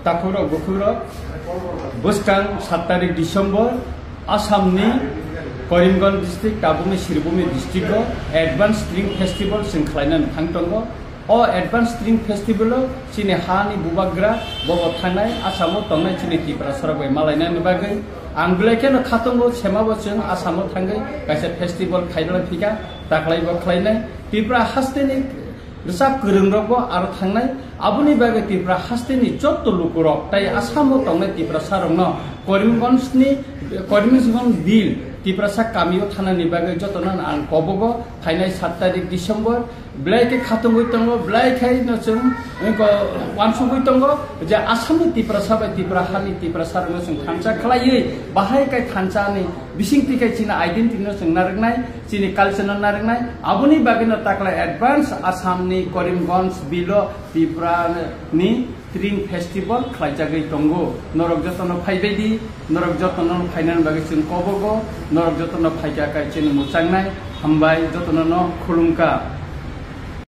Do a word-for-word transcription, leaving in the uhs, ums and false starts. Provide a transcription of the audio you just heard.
Takhurok bukhukrok, bwskang sat tarik December, Assamni Karimganj district, tabukni Sribhumi district-o Advanced Tring Festival chwng khlainani thang tongo. O Advanced Tring Festival-o chini hani bubagra bobo thangnai, Assam-o tongnai chini Tiprasarok bai malainani bagwi ang belai kheno khatungo, semabo chwng Assam-o thangwi kaisa festival khairokna phika, taklaibo khlainai. Tripura hasteni rwchap kwrwngrokbo aro thangnai. Aboni bagwi Tripura hasteni jotto lukurok tai Assam-o tongnai Tiprasarokno Karimganjni, Karimganj Bill Tiprasa kamio thanani bagwi jotono ang kobogo phainai sat tarik December. Belai khe khatungwi tongo, belai khe no chwng, eh, ko-, uansugwi tongo je Assamni Tiprasa bai Tripura hani Tiprasarokno chwng thansa khlaiwi bahai khe thansani bisingtwi khe chini identity-no chwng narwknai. Chini culture-no narwknai, aboni bagwino takla advance Assamni Karimganj Bill-o Tripurani Tring Festival khlaijagwi tongo. Norok jotono phaibaidi, norok jotono phainani bagwi chwng kobogo, norok jotono phaikha khe chini mwchangnai, hambai jotono no khulumkha.